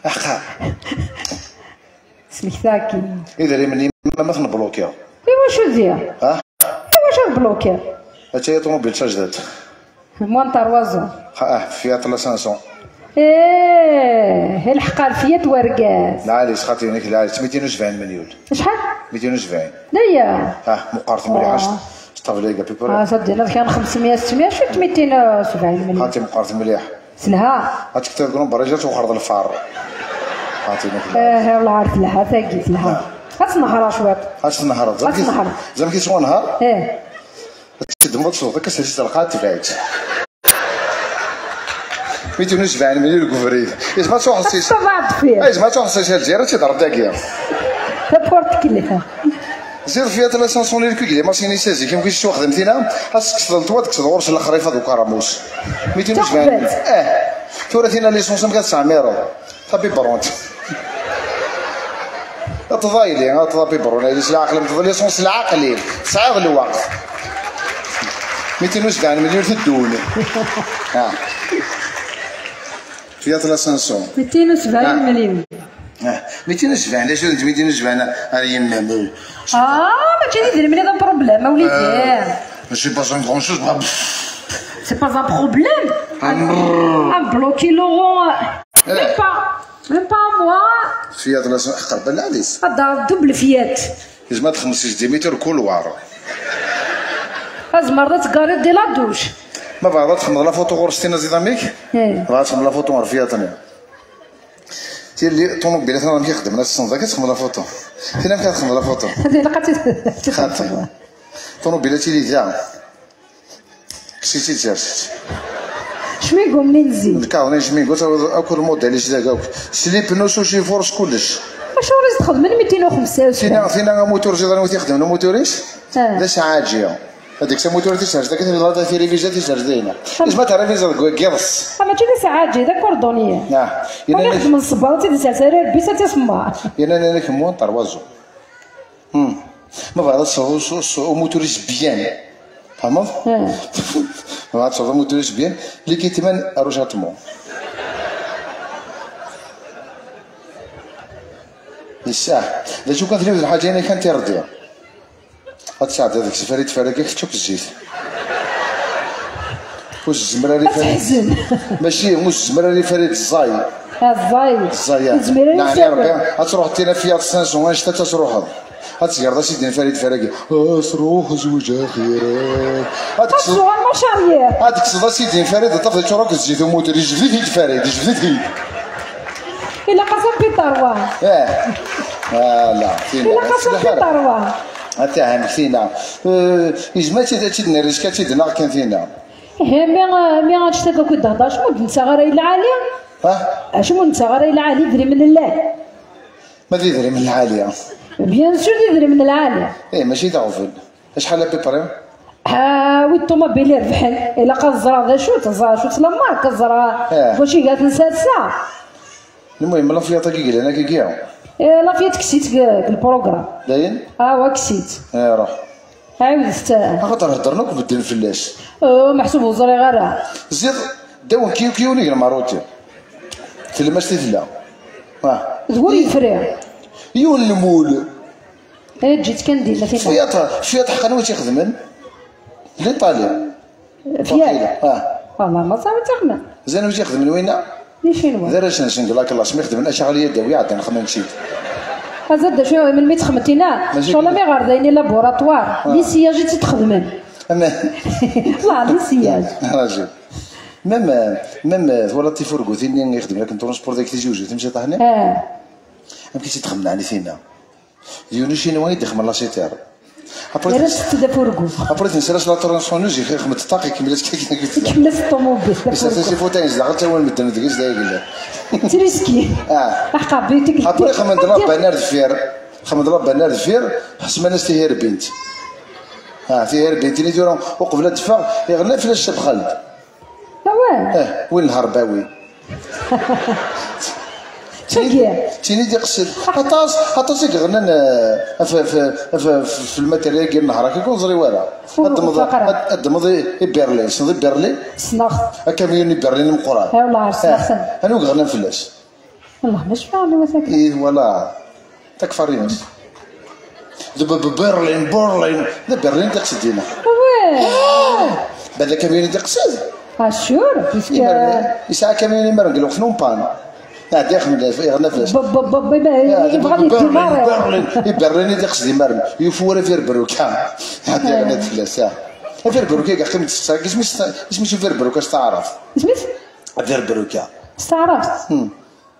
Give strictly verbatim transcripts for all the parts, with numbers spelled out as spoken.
Aḥqa. Smektaɣ-k. Idrimen-im ma ten-blokiɣ. Iwacu di? Ha? Iwacu ad blokiɣ? Atta ya ṭumubil d tajdidt. Moins trois ans. Ha, ah, Fiat la cinq cents. Eh, ilḥeq ar Fiat wergaz. Lɛali, s xaṭi-inek, lɛali, mitin u sebɛin milyun. Acḥal? Mitin u sebɛin. Daya. Ah, meqqret mliḥ, ah, s ṭṭabla-agi, à peu près. Ah, ça veut dire, kan xemsemya, settemya, acu mitin u sebɛin milyun. Xaṭi meqqret mliḥ. Telha. Ad tektiḍ deg number-is, ad twexxreḍ lfar. Xaṭi-inek. Eh, eh, wellah ar telha, tagi, telha. Ah. Ad tnehreḍ cwiṭ. Ad tnehreḍ. Ad tnehreḍ. Zemk yettwanhar? Eh. Ad teddmeḍ ad tesweḍ akka, sers-itt ar lqaɛa, tebɛ-itt. Mitin u sebɛin milyun deg ubrid. Yezmer ad truḥeḍ s-, ad tebɛeḍ fih. Ah, yezmer ad truḥeḍ s-, si Lezzayer, ad tt-id-terreḍ dagi. N'importe quel. Ziɣ Fiat la cinq cents, les maṣinin-is zik, amek i s-ttwaxdem tina, ad s-tekkseḍ lṭwa, ad tekkseḍ ɣur-s lexrifa d ukermus. Mitin u sebɛin. Tuḥbet. Eh, tura tina licence amek ad tettɛemmireḍ? Tabibront. Aṭḍa yili, aṭḍa bibrun, yili s leɛqel, aṭḍa licence s leɛqel-im. Tesɛiḍ lweqt. Mitin u sebɛin milyun teddun. Ah. Fiat la cinq cents. Mitin u sebɛin milyun. Ah. Mitin u sebɛin, d acu d mitin u sebɛin ar yemma-m? Ah, mačči d idrimen i d aproblème, a wlidi. Euh, c'est pas un grand chose, bah, pff. C'est pas un problème. Ah, non. Un bloqué Laurent. Eh. Même pas. Même pas moi. Fiat la cinq cents, qerben lɛali-s. Ad d-aɣeḍ double Fiat. Yezmer ad txedmeḍ six dimeter couloir. Tzemreḍ ad teggareḍ di la douche. Ma bɣiḍ ad txedmeḍ la photo ɣur-s tina ẓid amik? Eh. Bɣiḍ ad txedmeḍ la photo ɣer Fiat-nni. Tili ṭumubilat amek i xeddmen, ad tessneḍ akka ad txedmeḍ la photo. Tina amek ad txedmeḍ la photo? Ilaq ad tt-, xaṭi. Ṭumubilat tili da. Kkes-itt-id, sers-itt. Cmigu mnin zik. Lkaɣeḍ-nni n cmigu, tawiḍ akk lmudal-is dagi akk. Slip, nus, ucifuṛ, s kullec. Acuɣer i s-txedmen mitin u xemsa u sebɛin? Tina, tina amutur ziḍan wi t-ixedmen amutur-is? Ah. D asaɛaǧi. Ad ikkes amutur tisers dagi, tiniḍ tirivizat tisers dayna. Ah. Isma terriviza deg yiḍes. Ah, mačči d asaɛaǧi, d akordonyi. Ah. Win ixedmen ṣṣber, ad tt-id-isers ara irebbi-s ad tt-iṣemmer. Yenna-nni-k mwan terwaẓu. Hmm. Ma bɣiḍ ad tesɛuḍ s-, s-, umutur-is byan. Tfehmeḍ? Hmm. Ma bɣiḍ ad tesɛuḍ umutur-is byan, likitman ar ujaṭmu. Yessah. D acu kan tliwt lḥaǧa-ina kan tirdi. Ad tesɛeddiḍ deg-s farid farag-ik teččuk zzit. Ur s-zemmr ara i farid. Ad teḥzen. Mačči, ur s-zemmr ara i farid ẓẓay. Ah, ẓẓay. Ẓẓay, ah. Ur tezmir ara. Neɛni Rebbi, ad truḥeḍ tina Fiat cinq cents, annect-a ad truḥeḍ. Ad tegreḍ asidin farid farag-ik. Ah, truḥ zewǧ axir. Ad tekkseḍ. Ad tuɣal marche arrière. Ad tekkseḍ asidin farid, ad tafeḍ yeččur akk zzit umutur, yejbed-it-id farid, yejbed-it-id. Ilaq-as apitaṛ wa. Eh. Voilà, tina. Ilaq-as apitaṛ wa. Ad tahem tina. Eh, izmer ad tt-id-, ad tt-id-nerriska, ad tt-id-naɣ kan tina. Ih, mi, mi annect-agi akk i d-tehder, acimi ur d-nettaɣ ara i lɛali? Ha? Acimi ur nettaɣ ara i lɛali idrimen llan? Ma d idrimen lɛali? Bien sûr, d idrimen lɛali. Eh, mačči d aɣbel. Acḥal à peu près? Ah, wi ṭṭumubil irebḥen, ilaq ad ẓreɣ d acu-tt, ẓreɣ acu-tt la marque, ẓreɣ, eh, wacu i gat nsersa. Lmuhim, la Fiat-agi yellan akkagi. Eh, la Fiat kkes-itt deg, deg lprogram. Dayen? Ah, wa kkes-itt. Eh, ruḥ. Ɛiwdet-tt. Axaṭer heddren akk medden fell-as. Oh, meḥsub ur ẓriɣ ara. Ziɣ, ddaw n kiyu kiyu n iger Maruti. Tlemmast i tella. Ah. D wur yefri. Yiwen n lmul. Eǧǧ-itt kan dinna, tinna. Fiat, Fiat ḥeqqan wi tt-ixedmen? L'Italie. Fiat. Waqila, ah. Wallah, ma ẓer wi tt-ixedmen. Zan wi tt-ixedmen winna? D Icinwa. D arrac-nsen deg la classe, mi xedmen acaɣli yadawi, ɛeddan xedmen-tt-id. Azad d acu, melmi tt-xedmen tinna? Mačči ccɣel am iɣerdayen i laboratoire, ah, les sillages i tt-id-xedmen. Aman. Wallah, les sillages. Raju. Même, même, twalaḍ tifurgutin-nni i xedmen akken transport deg Tizi Uzzu, timsitaḥ-nni? Ah. Amek i tt-id-xedmen ɛni tinna? D yiwen ucinwa i d-ixedmen la citer. Après, yerra-tt d afurgu. Après, tensa-as la tronçonneuse, ixedem-d ṭṭaq, ikemmel-as kan. Ikemmel-as ṭumubil, d afurgu. Isers-as ifutayen zdaxel, ttawin medden deg-s d ayeglan. Triski. Ah. Aḥqabi, tek-, après, xedmen-d la bannière deffir. Xedmen-d la bannière deffir, ḥesmen-as tihirbint. Ah, tihirbint-nni tura, uqbel ad d-teffeɣ, iɣenna fell-as Ccix Xald. Awah. Eh, win lherbawi. Tagi. Tini d iqsed. Aṭas, aṭas i yeɣnan, eh, f, f, f, f, f lmateri-agi n nnehṛ, akka ur ẓriɣ ara. Ur, ad d-tmeḍ, ur ṭṭaq ara. Ad, ad d-tmeḍ i, i Berlin. Tessneḍ i Berlin? Ssneɣ-t. Akamyun i Berlin ameqqran. Ay, wellah, ssneɣ-ten. Eh, anwa i yeɣnan fell-as? Wallah ma cfiɣ anwa-t akka. Ih, wala. Takfarinas. D b- b- Berlin, Berlin. D Berlin d iqsed dinna. Awah. Bada kamyun d iqsed. Ah, sûr, puisque... Yesɛa kamyun imaren deg lweqt n umpan. Ɛeddi ixdem, yeɣna fell-as. Yebɣa ad yeddu Berlin, Berlin. I Berlin i d iqsed imaren. Yufa wara Verbrugge. Ɛeddi yeɣna fell-as. Verbrugge i yeqqim d isem-is, isem-is Verbrugge s taɛrabt. Isem-is? Verbrugge. S taɛrabt.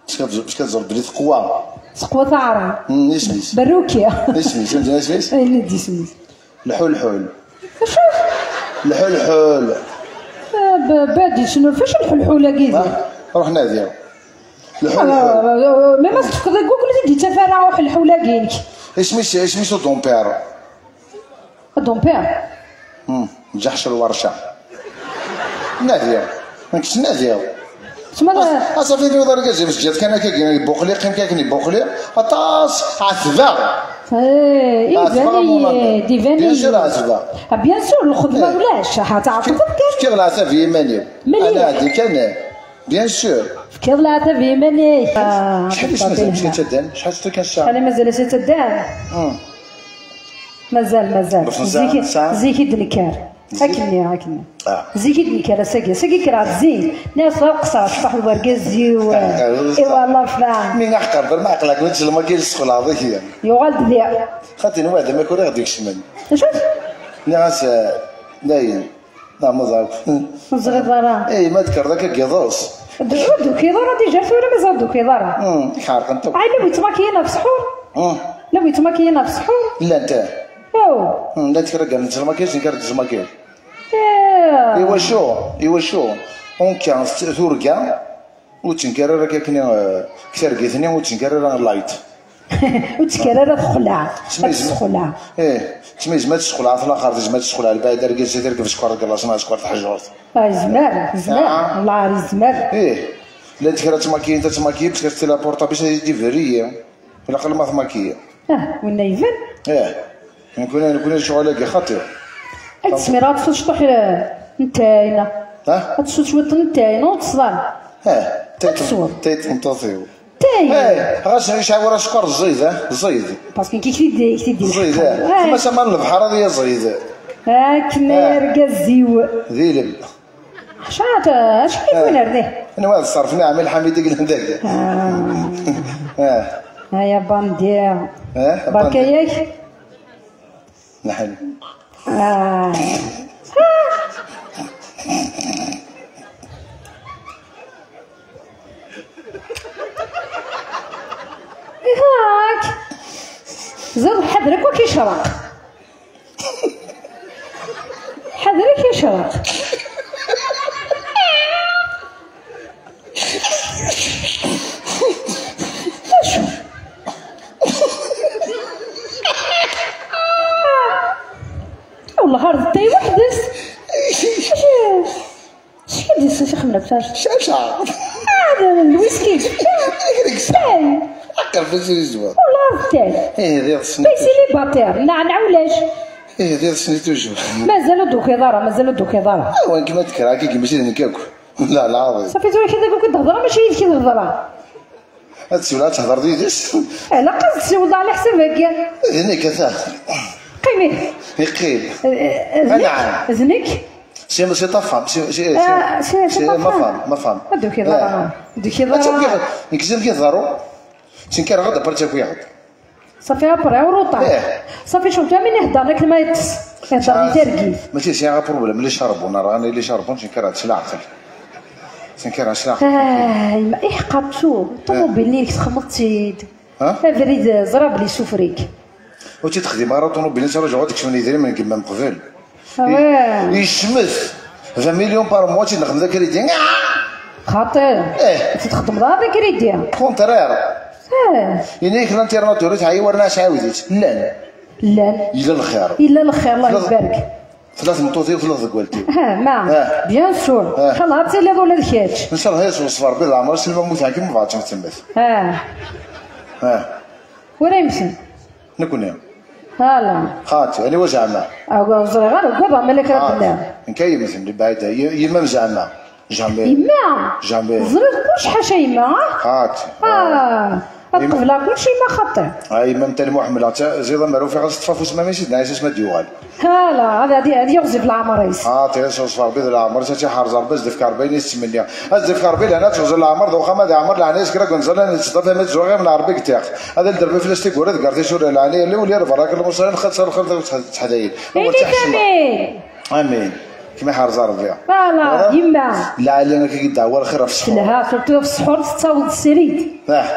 Parce que teẓur belli teqwa. Teqwa taɛrabt. Isem-is. Berruki. Isem-is, isem-is. Ayen i d isem-is. Lḥulḥul. Acu? Lḥulḥul. Ah, b- badi, snu fac lḥulḥul-agi di? Ruḥ nadi. Lḥulḥul. Ah, mais ma s-tefkeḍ i Google, ur t-id-ittaf ara uḥelḥul-agi-inek. Isem-is, isem-is udumpir. Adumpir. Hmm, ǧaḥc lwarca. Nadiɣ. Nekk ttnadiɣ. Tma... Asafi n iwḍ argaz imsejjad kan akka, ibuqli, qqim kan ibuqli. Aṭas, ɛetbeɣ. Eh, ɛetbeɣ a mon ami. Iban-iyi, iban-iyi. Bien sûr, ɛetbeɣ. Ah, bien sûr, lxedma ulac. Ha, tɛetbeḍ kan. Fkiɣ leɛtab i yiman-iw. Mani? Ana ɛeddi kan. Bien sûr. Fkiɣ leɛtab i yiman-ik. Ah, acḥal i mazal-as ad taddan? Acḥal tura kan ssaɛa? Acḥal i mazal-as ad taddan? Hmm. Mazal, mazal. Zik, zik i d-nekker. Zik? Akkenni, akkenni. Ah. Zik i d-nekker ass-agi. Ass-agi kkreɣ-d zik. Nniɣ-as ɣer qeṣṣer, cṭuḥ d wergaz-iw. Ah, ah, ah. Iwala flan. Mi aɣ-qerben, ma aql-ak, ma tzelmeḍ, i yessexlaḍ-ik. Yuɣal-d diɣ. Xaṭi, nwa d amakar i ɣ-d-ikecmen. Acu? Nniɣ-as, eh, dayen. Neɛmeḍ akk. Ur teẓriḍ ara. Eh, ma tkerḍ akka n yiḍes. D-, ur d-tukiḍ ara, déjà tura mazal ur d-tukiḍ ara. Hmm, i k-ɛerqent akk. Ay, la wi yettmakiyen ɣef ssḥur. Hmm. La wi yettmakiyen ɣef ssḥur. Llant, eh. Oh. Hmm, llant kra n tzelmakiyin, kra n tzelmakiyin. Eh. Iwacu? Iwacu? Unka, turga. Ur ttenkar ara akka akkenni, eh, deg targit-nni, ur ttenkar ara light. Ur ttenkar ara texleɛ. Ad tesxelɛeḍ. Eh, tma yezmer ad tesxelɛeḍ laxert, yezmer ad tesxelɛeḍ lbaɛid, argaz-is ad yerkeb skwar deg laṣna, skwar taḥjurt. Ah, yezmer, yezmer. Ah. Wellah yezmer. Eh, llant kra ttmakiyin, tattmakiyin, parce que tila portable, ça, d iberri. Ilaq alma tmakiyi. Ah, winna iban. Eh. Nekkni, nekkni lecɣal-agi xaṭi. Ay, tezmir ad tesweḍ cṭuḥ, eh, n ttay, neɣ? Ha? Ad tesweḍ cwiṭ n ttay, neɣ ur tesweḍ ara? Eh, ttay. Ad tesweḍ. Ttay n tmeṭṭut-iw. Ttay? Eh, ɣas yesɛa wara sskeṛ ẓid, eh, ẓid. Parce que kik t-id-, kik t-id-, ẓid, eh. Eh. Tama sama n lebḥer ad yaẓid. Akken, eh, argaz-iw. D ilem. Acu ara t-, acu ara yewwin ar dihin? Anwa ad ṣerfen i Ɛmil Ḥamid i yellan dagi? Ah. Ah. Ay, a bandi. Eh, a bandi. Barka-yak. Neḥel. Ah. Ihi-k. Ziḍ ḥader akk ad k-icreq. Ḥader ad k-icreq. Acu? Wellah ar d ttay weḥd-s. Acu? Acu i d-yessexnef? Caca. Ah, d lwiski. Ttay. Aqerfaz ur yezwar. Wellah d ttay. Eh, d iḍes-nni. Ttay célibataire. Nneɛneɛ ulac. Eh, d iḍes-nni toujours. Mazal ur d-tukiḍ ara, mazal ur d-tukiḍ ara. Ah, wan kma d-kkreɣ akka, mačči d nekk akk. La, la, oui. Safi tura kra akk i d-hedreɣ, mačči yid-k i d-hedreɣ. Ad tsiwel, ad tehder yid-s? Ilaq ad tsiwel ɛla ḥsab-agi. D nekk, ata. Qim-it. Iqqim. Eh, eh, d nekk? Anɛam. D nekk? C'est, c'est ta femme, c'est, c'est, ah, c'est, c'est ta femme. Ma femme, ma femme. Ad d-tukiḍ ara. Ad d-tukiḍ ara. Nekk zid ki ḍaru. Ttenkareɣ-d, après ttakiɣ-d. Safi, après, ur uṭaɣ. Eh. Safi, cukk am win iheddren akken ma yeṭṭes. Ihedder di targit. Mačči sɛiɣ problème, les charbons, neɣ les charbons, ttenkareɣ-d s leɛqel. Ttenkareɣ s leɛqel. Ah, yemma, iḥeqqa, tu, ṭumubil-nni-inek txedmeḍ-tt-id. Ha? Abrid, ẓriɣ belli yessufr-ik. Ur tt-id-texdim ara ṭumubil-nni, ttṛaǧuɣ ad d-ksum idrimen deg yemma n qbel. Ah ouais. Yecmet vingt millions par mois, tt-id-nexdem d akridi. Xaṭi. Eh. Ur tt-id-txeddmeḍ ara d akridi. Contraire. Eh. Yenna-yak l'internateur, ur teɛyi war neɣ sɛiwed-itt. Llan. Llan. Yella lxir. Yella lxir, Allah ibarek. Tella tmeṭṭut-iw, tella tḍeggalt-iw. Ah, ma. Eh. Bien sûr. Eh. Xallah, ad tiliḍ ula d kečč. Ncallah yas weṣfa Rebbi d leɛmer-is, lma mmuteɣ kan, ma bɣa ad temmet. Ah. Ah. Wara yemten. Nekkni. Hala. Xaṭi, aniwa zeɛma? Ah, ur ẓriɣ ara, ugadeɣ ma la kra d-nniɣ. Nekk ay yemten, di lbaɛida, y-, yemma-m zeɛma. Jamais. Yemma. Jamais. Teẓriḍ kullec ḥaca yemma, ah? Hat. Ah. Ad qebleɣ kullec yemma xaṭi. Ah, yemma n Talmuḥ ḥemmleɣ-tt, ziḍ amer ufiɣ ad teṭṭef afus ma mi sidna Ɛisa ma d-yuɣal. Hala, ad, ad, ad yeɣzif leɛmer-is. Ah, tira s uṣfar bid leɛmer-is, ad tt-iḥerz Rebbi, ad s-d-ifk Rebbi ayen i tettmenni. Ad s-d-ifk Rebbi lehna ad teɣzel leɛmer d uxxam ad iɛmer leɛna-is kra deg unẓar lana tettḍaf ama tzuɣ iɣem n Rebbi deg tiɣt. Ad d-Rebbi fell-as tiggura deg ar tisura lɛali yelli uli ar berra akk lmuṣrin xaṭ s lxir teḥdayin. Ini-t amin. Amin. Kem iḥerz Rebbi. Voilà, yemma. Lɛali akka i ddeɛwa lxir ɣef ṣṣḥur. Telha, surtout ɣef ṣṣḥur tettaweḍ srid. Ah,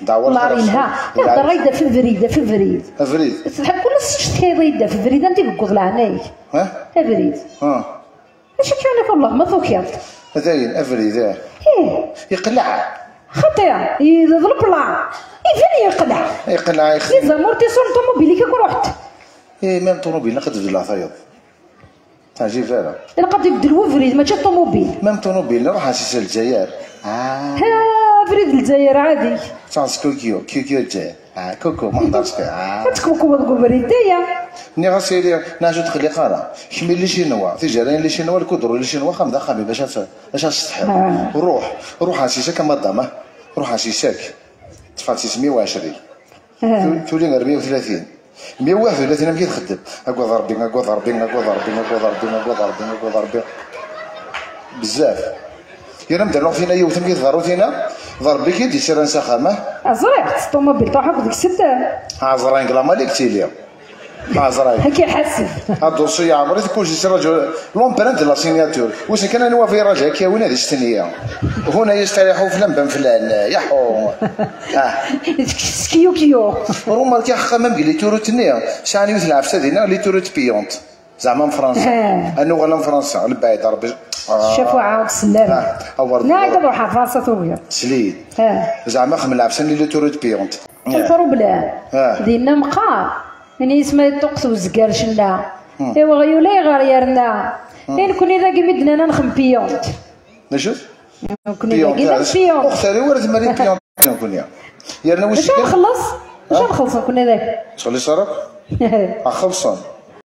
ddeɛwa lxir ɣef ṣṣḥur. Ihder-ak-d ɣef ubrid, ɣef ubrid. Abrid. Tḥekkun s tcetkayeḍ-iyi-d ɣef ubrid, anda i yewweḍ leɛnaya-k? Ah? Abrid. Ah. Acu kan, wallah ma tukiḍ. Dayen, abrid, eh. Ih. Yeqleɛ. Xaṭi, d leplan. Iban yeqleɛ. Yeqleɛ, ixti. Les amortisseurs n ṭumubil-ik akk ruḥen. Eh, même ṭumubil, ilaq ad tbeddleḍ tayeḍ. Teɛjib ara. Ilaq ad ibeddel webrid, mačči ṭumubil. Même ṭumubil, nruḥ-as i Lezzayer. Ah. Ha, abrid Lezzayer ɛadi. Ttaɣ s kukyu, kukyu Lezzayer. Ah, kuku, ma hḍertx kan. Ah. Ad tkukweḍ deg ubrid, daya. Nniɣ-as i yelli, neɛj ur tqelliq ara. Kemmel les Chinois, tijarayin les Chinois, lkudru les Chinois, axxam d axxam-im, bac ad, bac ad tsetḥiḍ. Ah. Ruḥ, ruḥ-as is-ak a madame, ah. Ruḥ-as is-ak. Ṭṭef-as is meyya u ɛecrin. Ah. Tu-, tuli ar meyya u tlatin. Meyya u waḥed u tlatin amek i txeddem? Agad Rebbi, agad Rebbi, agad Rebbi, agad Rebbi, agad Rebbi, agad Rebbi. Bezzaf. Yerna mdel tina yiwet amek i tḍerru tina? D Rebbi i k-id-yettarran s axxam, ah? Ẓriɣ-tt, ṭumubil truḥ akk deg-sent. Ah, ẓriɣ deg la Mali i yettili. Ah, ẓriɣ. Ad k-iḥaseb. Aḍusi yeɛmer-it, kullec yettraǧu l'empreinte de la signature. Wissen kan anwa virage ad k-yawin ad istenni. Huna yestariḥu flan ben flan. Yaḥu. Ah. Tekkes kyu kyu. Remarque axxam am deg les autoroutes-nni, sɛan yiwet lɛefsa dinna, les autoroutes payantes. Zeɛma am Fransa. Ah. Ad nuɣal am Fransa, lebɛid, Rebbi. Ah. Ccafuɛa ur tsell ara. Ah, awer. Nniɣ-ak ad ruḥeɣ Fransa tugiḍ. Sli-d. Ah. Zeɛma axxam lɛefsa-nni les autoroutes payantes. Le problème. Ah. Dinna meqqar. Ini-as ma yeṭṭuqqet uzgar ccna. Hmm. I weɣyul ay ɣer yerna. Hmm. I nekni dagi mi d-nnan ad nexdem piyont. D acu? Nekni dagi d piyont. Uxtar-iw ur tmari piyont nekkni. Yerna wis kan. Acu nxelleṣ? Acu nxelleṣ nekkni dagi? Ttxelliṣ ara? A xelṣen.